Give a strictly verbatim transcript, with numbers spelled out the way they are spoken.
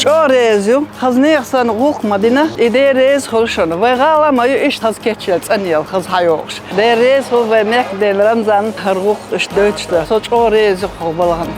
ЧӀоагӀа реза ю. Хаза нехан санна гӀуллакх ма дина. И Дела реза хуьлда шуна. Вай гӀала ма ю иштта хаза кечъяла, цӀанъяла, хаза хьайогӀуш. Дела реза хуьлда вай мехкдаьла Рамзанна хӀара гӀуллакх иштта дойтуш дар. Со чӀоагӀа реза ю хьо балхана.